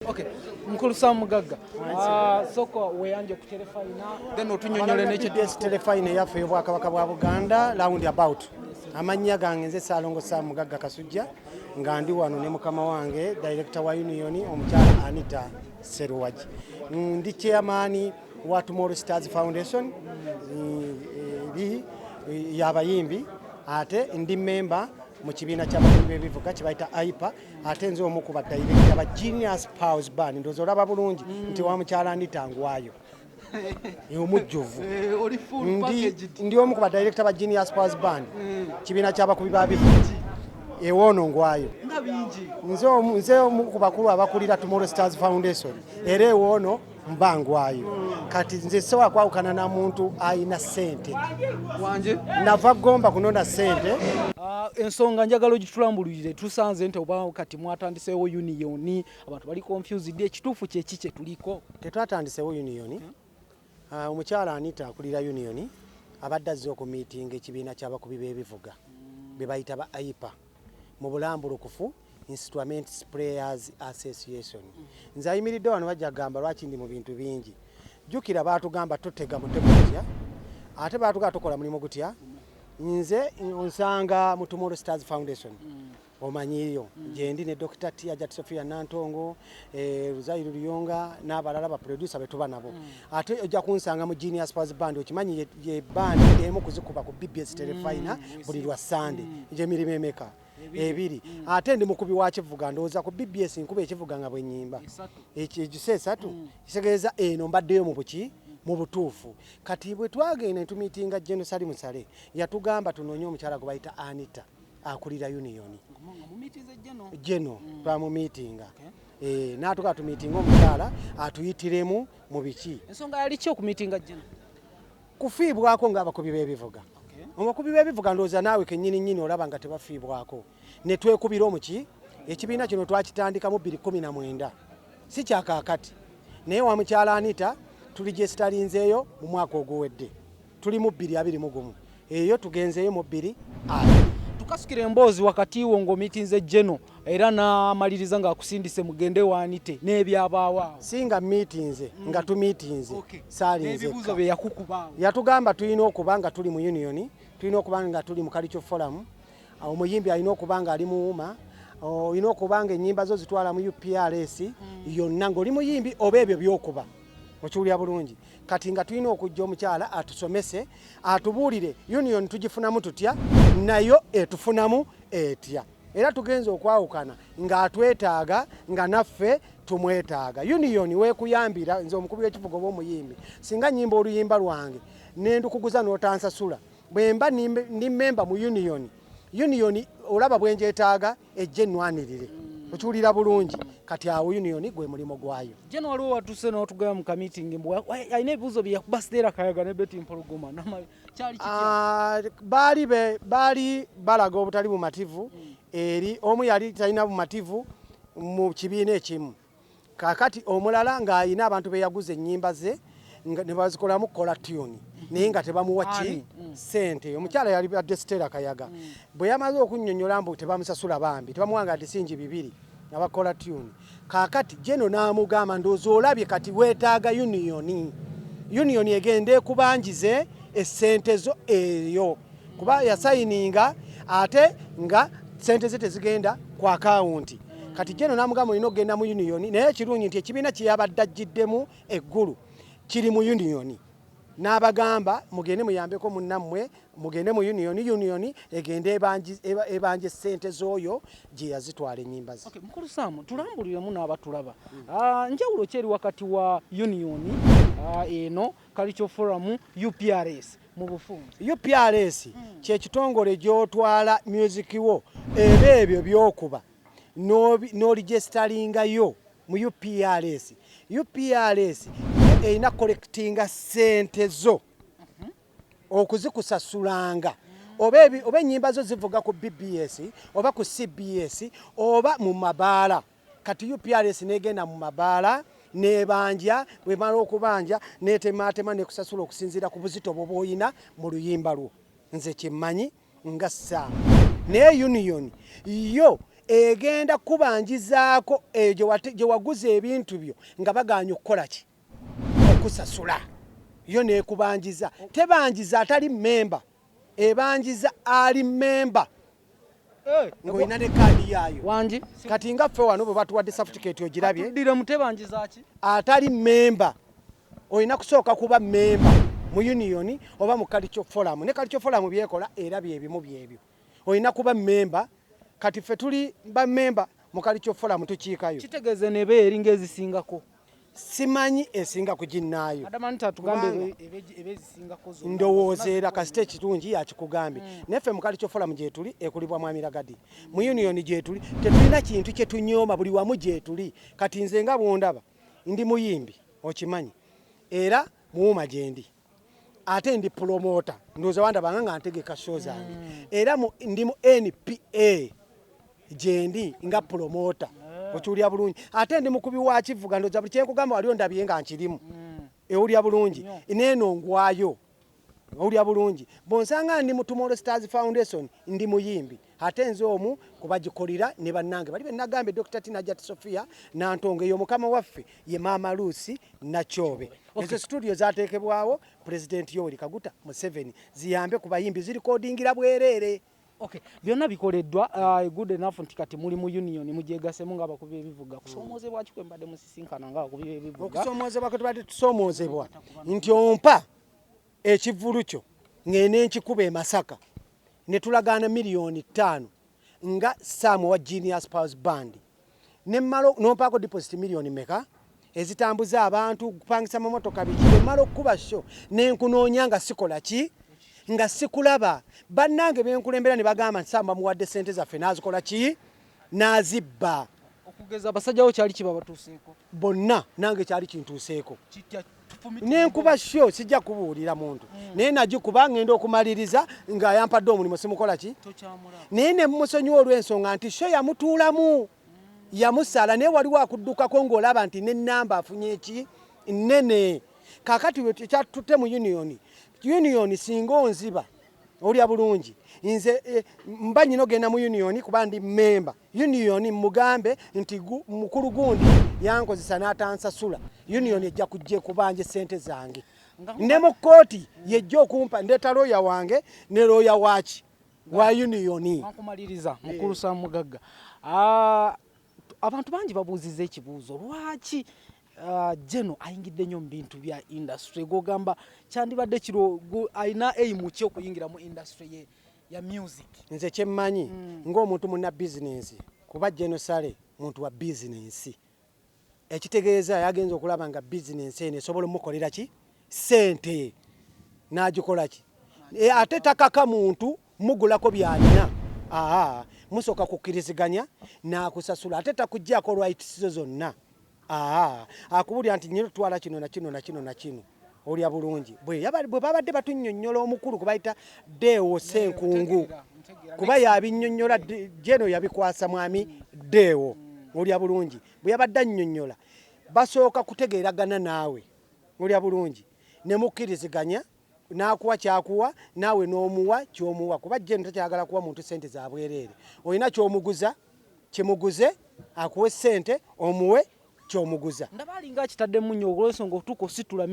Okay, mukulu Sam Mugagga, sooka weeyanje ku Terefayina, then otunyonyole n'ekyo. BBS Terefayina eyaffe ey'Obwakabaka bwa Buganda round about. Amannya gange nze Ssaalongo Sam Mugagga Kasujja, nga ndi wano ne mukama wange, director wa union, omukyala Anita Seruwagi. Ndi chairman wa Tomorrow Stars Foundation, eri y'abayimbi, ate ndi member mu kibiina ky'abakubi b'ebivuga kye bayita AIPA, ate nze omu ku badirekita ba Genius Powers Band. Ndowooza olaba bulungi nti wa mukyala Anita ngwayo omujjuvu. Oli full Ndi omu ku badirekita ba Genius Powers Band, kibiina ky'abakubi ba bivuga, ewoono ngwayo. Nga bingi. Nze omu ku bakulu abakulira Tomorrow Stars Foundation, era ewoono mba ngwayo. Kati nze sobola kwawukana na muntu ayina ssente. Wanje. Nava Gomba kunona ssente. Ensonga njagala ogitulambululire. Tusanze nti oba kati mwatandiseewo union, abantu bali confused. Ekituufu kyeki kye tuliko? Tetwatandisewo union. Omukyala Anita akulira union abadde azze okumiitinga ekibiina ky'abakubi b'ebivuga be bayita ba AIPA, mu bulambulukufu Instruments Players Association. Nze ayimiridde wano bajja kugamba lwaki ndi mu bintu bingi. Jjukira baatugamba totega mutego gutya, ate baatugamba tukola mulimu gutya. Nze onsanga mu Tomorrow Stars Foundation, omanyiyo gyendi ne Dr. Tia Jat Sofia Nantongo, Ruzairu Luyonga n'abalala ba producer betuba nabo. Ate ojja kunsanga mu Genius Powers Band, okimanyi ye band emu kuzikuba ku BBS Terefayina buli lwa Sande. Gyemirimu emeka? Ebiri. Ate ndi mukubi wa kivuga, ndowooza ku BBS nkuba ekivuga nga bwe nnyimba ekisa esatu, kitegeeza eno mbaddeyo mu buki, mu butuufu. Kati bwe twagenda ne tumiitinga General Salim Saleh, yatugamba tunoonye omukyala gwe bayita Anita akulira union. Geno twamumiitinga, n'atugaa tumiitinga omukyala atuyitiremu mu biki. Ensonga yali ki okumiitinga Geno? Kufiibwako ng'abakubi b'ebivuga. Abakubi b'ebivuga, ndowooza naawe kennyini nnyini olaba nga tebafiibwako, ne twekubira omuki. Ekibiina kino twakitandika mu 2019, si kyakaakati, naye wa mukyala Anita tuli gye sitalinzeeyo mu mwaka oguwedde, tuli mu 2021, eyo tugenzeeyo mu 2020. Tukasukira emboozi wakati wo ng'omiitinze Geno era n'amaliriza ng'akusindise mugende waanite n'ebyabaawo awo. Si nga miitinze, nga tumiitinze, saalinze. N'ebibuuzo bye yakukubaawo. Yatugamba tulina okuba nga tuli mu union, tulina okuba nga tuli mu culture forum, omuyimbi alina okuba nga ali muwuma, olina okuba nga ennyimba zo zitwala mu UPRS yonna ng'oli muyimbi oba ebyo byokuba okiwulira bulungi. Kati nga tulina okujja omukyala atusomese, atubuulire union tugifunamu tutya, nayo etufunamu etya. Era tugenza okwawukana ng'atwetaaga, nga naffe tumwetaaga. Union weekuyambira nze omukubi w'ekivuga oba omuyimbi, singa nyimba oluyimba lwange nendukuguza n'otansasula, bwe mba ndi memba mu union, union olaba bwe njetaaga ejje ennwanirire, okiwulira bulungi. Kati awo union gwe mulimu gwayo. Geno waliwo watuuse n'otugamba mu kamiitingi mbu alina ebibuuzo bye yakuba Stella Kayaga ne Betty Mpologoma. Kyali kitya? Baali balaga obutali bumativu eri omu, yali talina bumativu mu kibiina ekimu. Kaakati omulala ng'ayina abantu be yaguza ennyimba ze nga ne bazikolamu caller tune, naye nga tebamuwa ki? Ani? Ssente. Omukyala yali badde Stella Kayaga, bwe yamaze okunnyonnyola mbu tebamusasula, bambi tebamuwa nga disingi bibiri aba caller tune. Kaakati Geno n'amugamba, ndowooza olabye, kati weetaaga union, union egende ekubanjize essente zo eyo, kuba yasayininga ate nga sente ze tezigenda ku akawunti. Kati Geno n'amugamba olina okugenda mu union. Naye ekirungi nti ekibiina kye yabadde ajjiddemu eggulu kiri mu union, n'abagamba mugende muyambeko munnammwe, mugende mu union, union egende ebanje ssente z'oyo gye yazitwala ennyimba ze. Okay, mukulu Sam, tulambuliremu n'abatulaba. Njawulo ki eri wakati wa union eno Culture Forum, UPRS mu bufunze? UPRS kyekitongole gy'otwala music wo eba ebyo byokuba n'oligestalingayo mu UPRS. UPRS erina collectinga ssente zo okuzikusasulanga oba ennyimba zo zivuga ku BBS oba ku CBS oba mu mabaala. Kati UPRS negenda mu mabaala nebanja, bwemala okubanja netematema nekusasula okusinziira ku buzito bwoba oyina mu luyimba lwo. Nze kyemmanyi nga Saamu. Naye union yo Egenda kubanjizaako eyo gye waguza ebintu byo nga bagaanye okukola ki? Okusasula. Yo neekubanjiza. Tebanjiza atali memba, ebanjiza ali memba. Ng'olina ne kaadi yaayo. Wangi? Kati nga ffe wano bwe batuwadde certificate ogirabye. Atuddire mu tebanjiza ki? Atali memba. Olina kusooka kuba memba mu union oba mu culture forum. Ne culture forum byekola era byebimu byebyo. Olina kuba memba. Kati ffe tuli ba memba mu culture forum tukiikayo. Kitegeeze nebe eri ng'ezisingako. Simanyi esinga ku ginnaayo. Madam Anita atugambe ebezisingako zonna. Ndowooza era kasita ekirungi yakikugambye. Naye ffe mu culture forum gyetuli ekulibwa Mwami Ragadi. Mu union gyetuli tetulina kintu kye tunyooma, buli wamu gyetuli. Kati nze nga bw'ondaba ndi muyimbi okimanyi, era muwuma gyendi, ate ndi promoter, ndowooza wandabanga nga ntegeka show zange. Era ndi mu NPA gyendi nga promoter, okiwulira bulungi. Ate ndi mukubi wa kivuga, ndowooza buli kyenkugamba wali ondabye nga nkirimu. Ewulira bulungi. Neeno ngwayo. Owulira bulungi. Bw'onsanga ndi mu Tomorrow Stars Foundation, ndi muyimbi. Ate nze omu kubagikolera ne bannange. Bali be nagambye Dr. Tina Hajat Sophia Nantongo, eyo mukama waffe ye Maama Lucy Nakyobe. Ezo studio zateekebwawo Pulezidenti Yoweri Kaguta Museveni ziyambe ku bayimbi, zirikodingira bwereere. Okay, byonna bikoleddwa, good enough nti kati muli mu union mugyegasemu ng'abakubi b'ebivuga. Kusoomoozebwa ki kwe mbadde musisinkana ng'abakubi b'ebivuga? Okusoomoozebwa kwe tubadde tusoomoozebwa nti ompa ekivvulu kyo ng'ene nkikuba e Masaka ne tulagaana 5 miliyoni nga Sam wa Genius Powers Band, ne mmala n'ompaako deposit miliyoni meka ezitambuza abantu, kupangisa mamotoka, biki. Bwe mmala okukuba show ne nkunoonya nga sikola ki, nga sikulaba, bannange benkulembera ne bagamba nti Sam bamuwadde ssente zaffe n'azikola ki, n'azibba. Okugeza abasajjawo kyali kibabatuuseeko? Bonna, nange kyali kintuuseeko. Nenkuba show, sijja kubuulira muntu, naye nagikuba ngenda okumaliriza ng'ayampadde omulimu simukola ki, naye ne musonyiwa olw'ensonga nti show yamutuulamu, yamusala, naye waliwo akuddukako ng'olaba nti n'ennamba afunye ki nnene. Kaakati we kyatutte mu union, union singa onziba olya bulungi, nze mba nyina ogenda mu union kuba ndi memba union, mugambe nti mukulu gundi yankozesa n'atansasula, union ejja kujja ekubanja sente zange. Ne mu kkooti yejja okumpa, ndeeta looya wange ne looya waaki wa union. Nkumaliriza mukulu Sam Mugagga, abantu bangi babuuziza ekibuuzo, lwaki Geno ayingidde nnyo mu bintu bya industry? Gwogamba kyandibadde kiro alina aim ki okuyingira mu industry ye ya music? Nze kyemmanyi ng'omuntu munna bizinensi, kuba Geno Sale muntu wa bizinensi, ekitegeeza yagenza okulaba nga bizinensi eno esobola omukolera ki sente n'agikola ki. Ate takaka muntu mugulako byalina, aa musooka kukkiriziganya n'akusasula, ate takuggyako rights zo zonna, aa akubulira nti nyina tutwala kino na kino na kino na kino. Olya bulungi. Bwe babadde batunnyonnyola omukulu gwe bayita Deo Senkungu, kuba yabinnyonnyola, Geno yabikwasa mwami Deo. Olya bulungi, bwe yabadde annyonnyola, basooka kutegeeragana naawe, olya bulungi, ne mukkiriziganya n'akuwa kyakuwa naawe n'omuwa ky'omuwa, kuba Geno takyagala kuwa muntu sente za bwereere. Olina ky'omuguza, kimuguze akuwe sente, omuwe kyomuguza. Ndaba alinga akitaddemu nnyo olw'ensonga otuuka ositula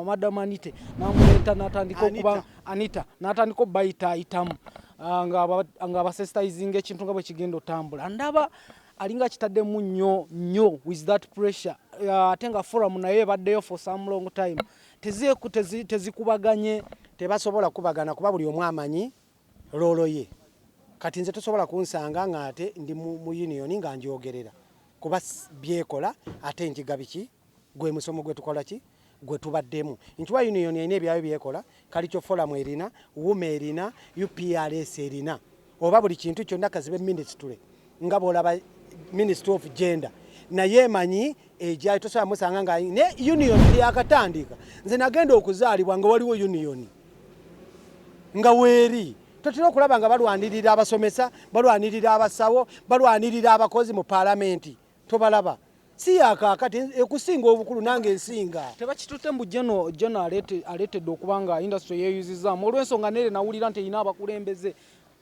Madam Anite n'amuleeta n'atandika okuba Anita n'atandika obayitaayitamu ng'abasensitizinga ekintu nga bwe kigenda otambula. Ndaba alinga akitaddemu nnyo nnyo with that pressure, ate nga forum naye ebaddeyo for some long time, tezikubaganye. Tebasobola kubagana kuba buli omu amanyi role ye. Kati nze tosobola kunsanga nga ate ndi mu union nga njogerera, kuba byekola ate njiga biki, gwe musomo gwe tukola ki gwe tubaddemu. Nkiwa union erina ebyayo byekola, Culture Forum erina, UMA erina, UPRS erina, oba buli kintu kyonna kazibe ministry nga bwolaba Ministry of Gender naye emanyi egyayo, tosobola musanga nga ne union teyakatandika. Nze nagenda okuzaalibwa nga waliwo union nga weeri. Totera okulaba nga balwanirira abasomesa, balwanirira abasawo, balwanirira abakozi mu paalamenti, tobalaba. Si yakaakati ekusinga obukulu, nange nsinga. Tebakitutte mbu Geno aleetedde okuba nga industry yeeyuzizaamu olw'ensonga neere nawulira nti erina abakulembeze.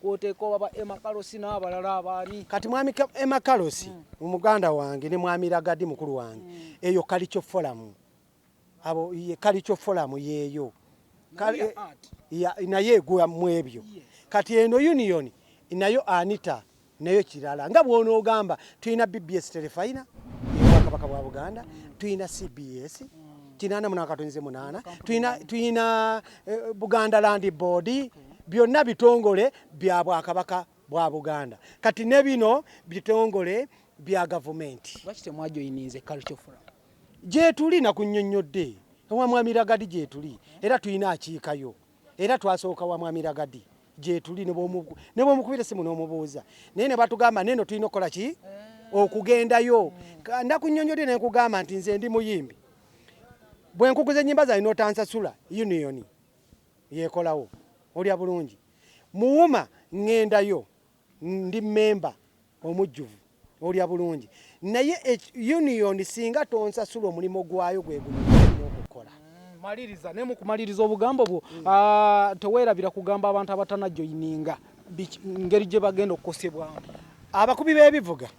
Kwoteeka oba ba Emma Carlos n'abalala abaani. Kati mwami Emma Carlos muganda wange ne mwami Ragadi mukulu wange, eyo Culture Forum, abo ye Culture Forum yeeyo. Naye ya art. Naye egwa mu ebyo. Kati eno union nayo Anita nayo kirala, nga bw'onoogamba tulina BBS Terefayina ey'Obwakabaka bwa Buganda, tulina CBS 88.8, tulina Buganda Land Board, byonna bitongole bya Bwakabaka bwa Buganda. Kati ne bino bitongole bya gavumenti. Lwaki temwajoyininze Culture Forum? Gyetuli, nakunnyonnyodde, ewa mwami Ragadi gyetuli, era tulina akiikayo, era twasooka wa mwami Ragadi gyetuli, ne bw'omukubira essimu n'omubuuza, naye ne batugamba neno tulina okukola ki okugendayo. Ndakunnyonnyodde ne nkugamba nti nze ndi muyimbi, bwe nkuguza ennyimba zange n'otansasula, union yeekolawo, olya bulungi. Muwuma ŋŋendayo, ndi memba omujjuvu, olya bulungi, naye union singa tonsasula, omulimu gwayo gwe gumu olina okukola. Maliriza naye mu kumaliriza obugambo bwo, teweerabira kugamba abantu abatanajoyininga ngeri gye bagenda okukosebwamu. Abakubi b'ebivuga,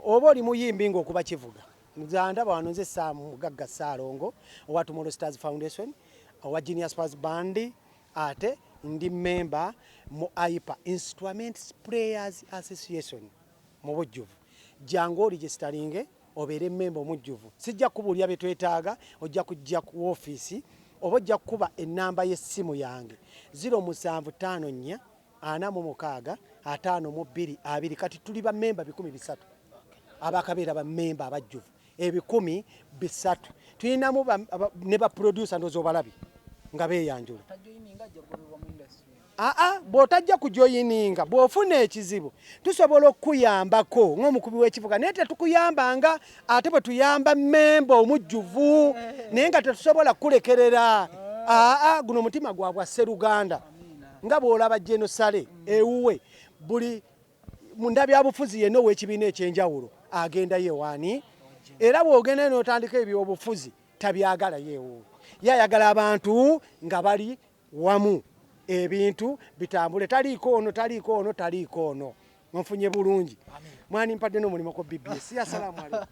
oba oli muyimbi ng'okuba kivuga, nze ndaba wano, nze Saamu Mugagga Ssaalongo owa Tomorrow Stars Foundation, owa Genius Stars Band, ate ndi memba mu AIPA, Instrument Players Association, mu bujjuvu. Jangu oregisteringe obeere memba omujjuvu. Sijja kubuulira bye twetaaga, ojja kujja ku woofiisi oba ojja kukuba ennamba y'essimu yange 0754 46 52 20. Kati tuli bammemba 300, abakabeera bammemba abajjuvu 300. Tulinamu ne baproducer, ndowooza obalabi nga beeyanjula. Tajoyininga ajja kugobebwa mu industry. Aa, bw'otajja kujoyininga, bw'ofuna ekizibu tusobola okukuyambako ng'omukubi w'ekivuga, naye tetukuyambanga ate bwe tuyamba memba omujjuvu, naye nga tetusobola kukulekerera. Aa, guno omutima gwabwa sseruganda, nga bw'olaba General Saleh ewuwe, buli mundabyabufuzi yenna ow'ekibiina ekyenjawulo agendayo ewaani, era bw'ogendayo n'otandika ebyobufuzi tabyagala yeewuwe, ye ayagala abantu nga bali wamu, ebintu bitambule, taliiko ono, taliiko ono, taliiko ono. Nfunye bulungi, mwani mpadde n'omulimu ku BBS. Assalamu alaikum.